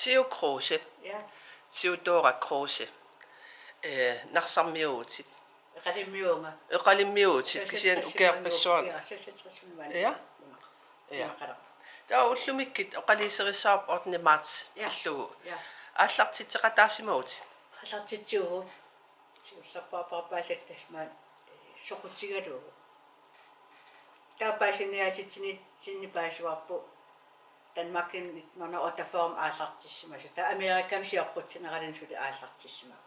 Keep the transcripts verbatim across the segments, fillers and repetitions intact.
Theo Kruse. Ja. Theodora Kruse. Eh, Narsarmiuutit. Eqalimmiuunga. Eqalimmiuutit, kisianni ukiarpassuarni. Ja, seksogtresimiuunga. Ja. Ja. Taava ullumikkut oqaluuserissavarput ottende marts. Ja. Illugu. Ja. Aallartitseqataasimavutit. Aallartitsivugut. Siullerpaappaasat tasmaat soqutigalugu. Taava paasiniaatitsinni, sinni paasivarput Danmarkimi nitten hundrede og otteogfyrre aallartissimasut. Taava Amerikami sioqqutsinerani suli aallartissimavugut.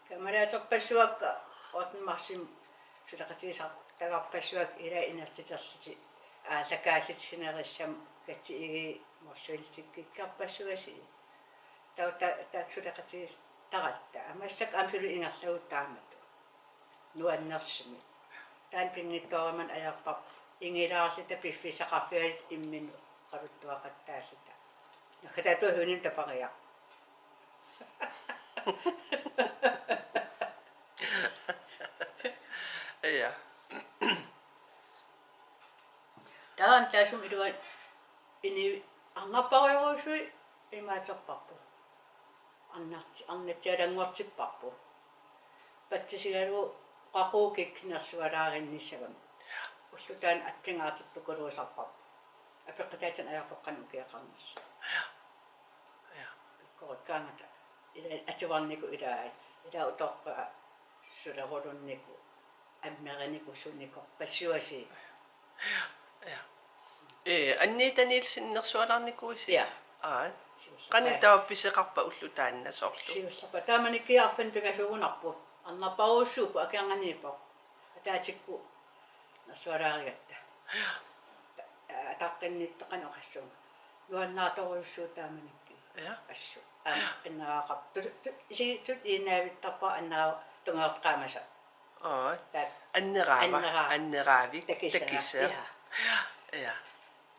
Kammalaartorpassuakka ottende martsimi suleqatigisartagarpassuakka ilaa inertiterlutik aallakaallutik sinerissami katsiigi morsuillutik kikkarpassuasi. Taava ta-, taakku suleqatigisaratta. Aamma massakkut aamma suli ingerlavugut taamatut. Nuannersumik. Taanna pinngitsoorumanna ajorparput. Ingilaarluta piffissaqarfigaluta imminut oqaluttuaqattaalluta. Naggataatigut hunnin tapariaq. Ja. Taanna taassuma iluani inuit arnarparujorujussuit imaattorparput. Arnarti-, arnatsialanngortipparput. Patsisigalugu qaqugu kikkut nersualaarinnissagami. Ulloq taanna pingaartittukuluusarparput. Apeqqutaatinik ajorparput qanoq ukiaqarnersoq. Ja. Pikkorikkaangata. Ila atuarnikut ilai. Ila utoqqaat sulerulunnikuupput. Ammerinikuusunikuupput passuasi. Ja. Ee, Anniita Nielsen nersualaarnikuuisi? Ja. Aa. Siullerpaaq. Qanoq taava pisoqarpa ulloq taanna soorlu? Siullerpaaq. Taamanikkut arfineq pingasuugunarpoq. Arnarparujussuuvoq akornanniippoq. Ataatsikkut nersualaarigatta. Ja. Ataqqinniittoq qanoq oqassuunga. Nuannaartorujussuuvoq taamanikkut. Ja. Assut. Aamma anneraaqarpoq. Tu-, tu-, isigittut iinnaavittarpara annera tungaortaqaamasa. Aa. Taak. Anneraava. Annera-. Anneraavik. Takisa. Takisa. Ja. Ja.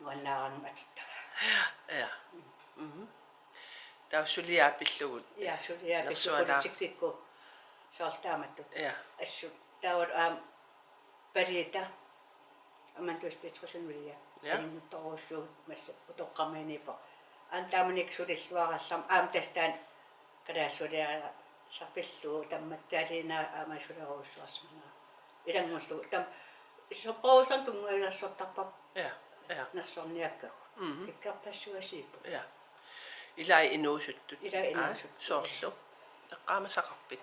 Nuannaaranut atuttaga. Ja. Mhm. Taava suliaa pillugu. Ja, suliaa pillugu. Nersualaa-. Politikkikkut soorlu taamatut. Ja. Assut. Taava aamma Paliita. Amantus Petrussenip nulia. Ja. Aninnguttorujussuuvoq massakkut utoqqarmiiniippoq. Aamma taamanikkut sulilluarallarmat aamma tassa taanna kalaallisuuliarisarpillugu tammatsaaliinaa aamma sulerujussuarsimanera. Ilanngullugu tam-, sorpassuarnik tunngavilersortarparput. Ja, ja. Nersorniakkagut. Mhm. Kikkarpassuasiipput. Ja. Ilai inuusuttut. Ilai inuusuttut. Aa, soorlu. Eqqaamasaqarpit?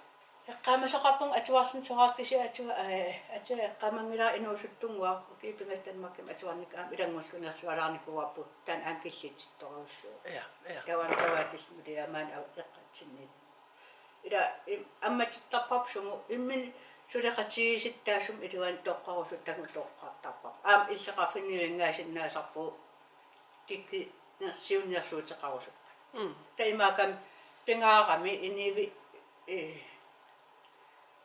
Eqqaamasaqarpunga atuarluni soraarkisia atua-, ee, atua eqqaamanngilara inuusuttunnguaq. Ukiut pingasut Danmarkimi atuarnikkut aamma ilanngullugu nersualaarnikuuarput. Taanna aamma killitsittorujussuuvoq. Ja, ja. Taava aamma savaatillit nuliamaani au-, eqqatsinniit. Ila im-, ammatittarparput sumut imminut suleqatigiissitaassuma iluani toqqarusuttagut toqqartarparput. Aamma illoqarfinni nivinngasinnaasarpugut kikkut ner-, siunnersuuteqarusuppat. Mm. Taava imaakkami pingaarami inuit, ee,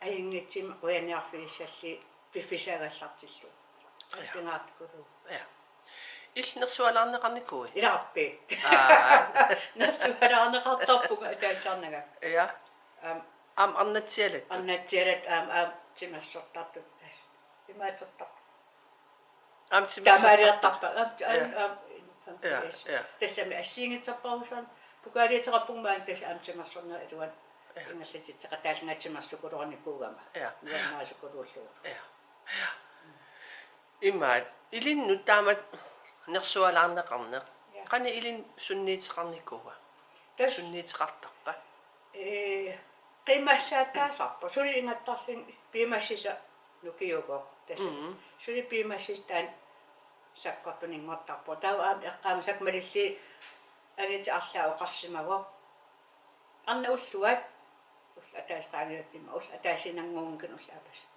ajunngitsumik qujaniarfigissallugu piffissaagallartillugu. Ja. Pingaartikuluuvoq. Ja. Illit nersualaarneqarnikuuit? Ilaarpit. Aa. Nersualaarneqartarpunga ataasiarnanga. Ja. Aamma. Aamma arnatsialattut? Arnatsialattut aamma, aamma timersortartut tassa. Imaattortarput. Aamma timersortarput. Taamaaliortarput. Aamma, ja, aamma, aamma, ja, yes. Ja. Tassami assigiinngitsorpassuarnik pokaaliuteqarpunga maani tassa aamma timersornerup iluani. Ja. Ingerlatitseqataallunga timersukuluarnikuugama. Ja. Nuannaasukuluullugu. Ja. Ja. Imaat, ilinnut taamatut nersualaarneqarneq. Ja. Qanoq ilinnut sunniuteqarnikuua? Tassa. Sunniuteqartarpa? Ee, qimassaataasarpoq. Suli ingattarluni piumassuseq nukiuvoq. Tassa. Mhm. Suli piumassuseq taanna sakkortuninngortarpoq. Taava aamma eqqaamasakka malillugu angutit arlaat oqarsimavoq. Arnat ulluat. Ulloq ataaseq qaangiuppima. Ulloq ataasiinnannguunngikkuni ulloq aappasaq.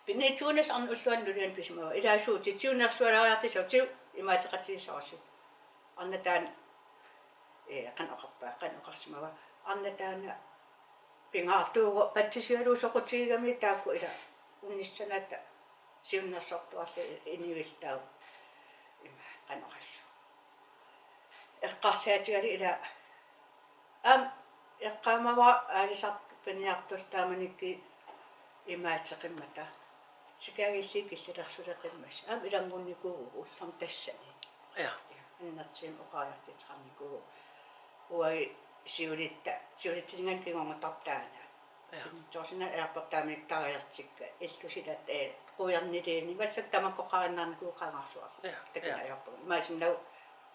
Pinngitsuuneq arnat ulluanni nuliani pisimavoq. Ilaa suut, Tiup nersualaariartussaq, Tiup imaateqatigiissavarsi. Arnat taanna, ee, qanoq oqarpa, qanoq oqarsimava. Arnat taanna pingaartuuvoq patsisigalugu soqutigigami taakku ila unissanatta siunnersortuarlugit inuillu taava. Ima, qanoq oqassuunga. Eqqarsaatigalugu ila aamma eqqaamavara aalisartut piniartullu taamanikkut imaateqimmata. Sikaagilluunniit killilersuleqimmassuk. Aamma ilanngunnikuuvugut ullormi tassani. Ja. Ja. Annertuumik oqariartuuteqarnikuuvoq. Uagut siulitta-, siulittasungaanut kingornatarpoq taanna. Ja. Pinngitsoorsinnaavoq airportimi tariartikka, illu silatta, ee, qujanarluunniit, massakkut tamakkoqarinnaarnikuuvoq qangarsuarli. Ja, takuneq, ja, ajorpugut. Imaassinnaavoq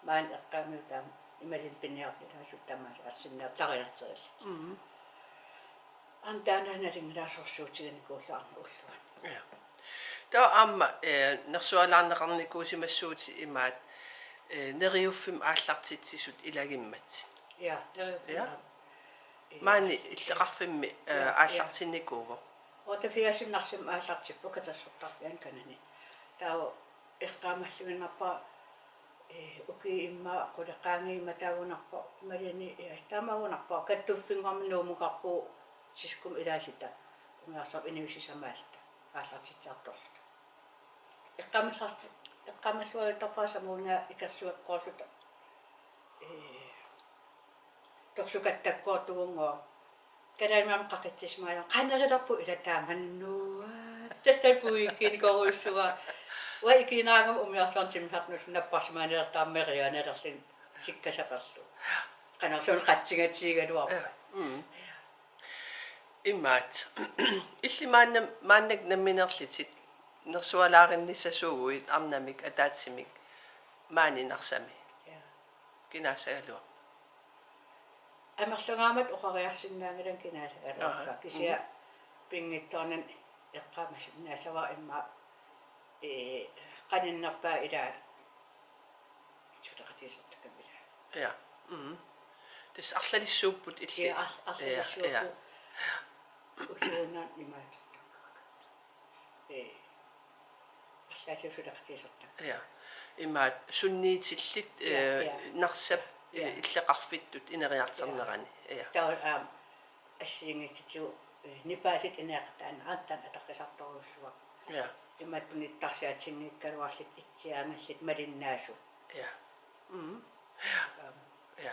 maani eqqaamiutaat imaluunniit piniartut ilaasut tamaasa arsinnaavoq tariarterillutik. Mhm. Aamma taanna nalunngilara sorsuutiginikuulluarneq ulluanut. Ja. Taava aamma, eh, nersualaarneqarnikuusimassuutit imaat, eh, Neriuffimmi aallartitsisut ilagimmatit. Ja, Neriuffimmi. Ja. Aamma. Maani, ja, Illeqarfimmi, eh, ja, ja, aallartinnikuuvoq. Otteogfirsimi Narsami aallartippoq katersortarfiani kanani. Taava eqqaamalluinnarpara, eh, ukiut immaqa qulit qaangiummata taagunarpoq, imaluunniit, ja, taamaagunarpoq, kattuffinngormat Nuummukarpugut Siskumi ilaalluta, umiarsuarmi inuit sisamaalluta, aallartitsiartorluta. Eqqaamassaartu-, eqqaamassaaruttorpara Samuuna ikersuakkoorluta. Ee, torsukattakkoortugunngooq. Kalaallit Nunaanni qaqitsisimaarlunga, qanoq iliorput ila taamannua. Tassa puigikkiinikoorujussuuara. Uanga ikiinaagama umiarsuarnut timmisartunut napparsimaanilertarama meriaanilerlunga sikkasaperlu. Qanorluunniit qatsingatigigaluarpat. Mm. Imaat. Illit maanna-, maannakkut nammineerlutit nersualaarinissasuuguit arnamik ataatsimik maani Narsami. Ja. Kinaassagaluarpa? Amerlangaammata oqariarsinnaanngilanga kinaassagaluarpara. Aha. Kisianni, mhm, pinngitsoornani eqqaamasinnaasavara immaqa, ee, qaninnerpaat ilaa suleqatigisartakkamik ilaa. Ja. Mhm. Tassa arlalissuupput illit. Ja, ar-, ja, arlalissuupput. Ja. Ulluinnarni imaattortarpakka. Ee, arlaatigut suleqatigisartakka. Ja. Imaat sunniutillit, ja, ee, ja, Narsap, ja, ee, Illeqarfittut ineriartornerani. Ja. Ja. Taava aamma assigiinngitsutigut, ee, nipaallutik ineriartornerat aamma taanna ataqqisartorujussuuara. Ja. Imaattunik nittarsiaatiginngikkaluarlutik itsiaagallit malinnaasut. Ja. Mm. Taava. Ja.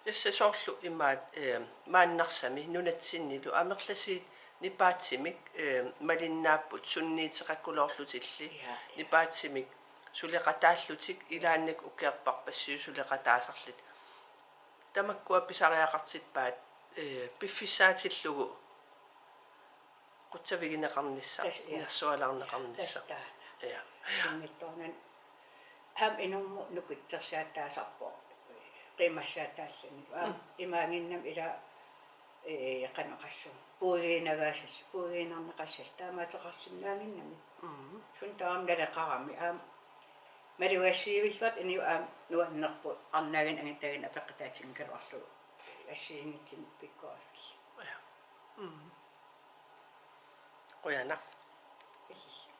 Tassa soorlu imaat, eh, maani Narsami nunatsinnilu amerlasuut nipaatsimik, eh, malinnaapput sunniuteqakkuluullutillu. Ja, ja. Nipaatsimik suleqataallutik, ilaanni ukiorpassuit suleqataasarlutik. Tamakkua pisariaqartippaat, eh, piffissaatillugu qutsavigineqarnissaq, tassa, ja, nersualaarneqarnissaq. Tassa taanna. Ja. Pinngitsoornani aamma inummut nukittorsiaataasarpoq, qiimassaataalluni. Aamma, mm, imaanngimmat ila, ee, qanoq oqassaanga, puigiinnagassasut, puigiinnarneqassasut, taamaateqarsinnaannginnami. Mm. Suna tamarmi naleqarami, aamma malugassiuilluartut inuit aamma nuannerput arnaaginnut angutaaginnut apeqqutaatigikkaluarlugu assigiinngitsunik pikkoriffiit. Ja. Mm. Qujanaq. Illillu.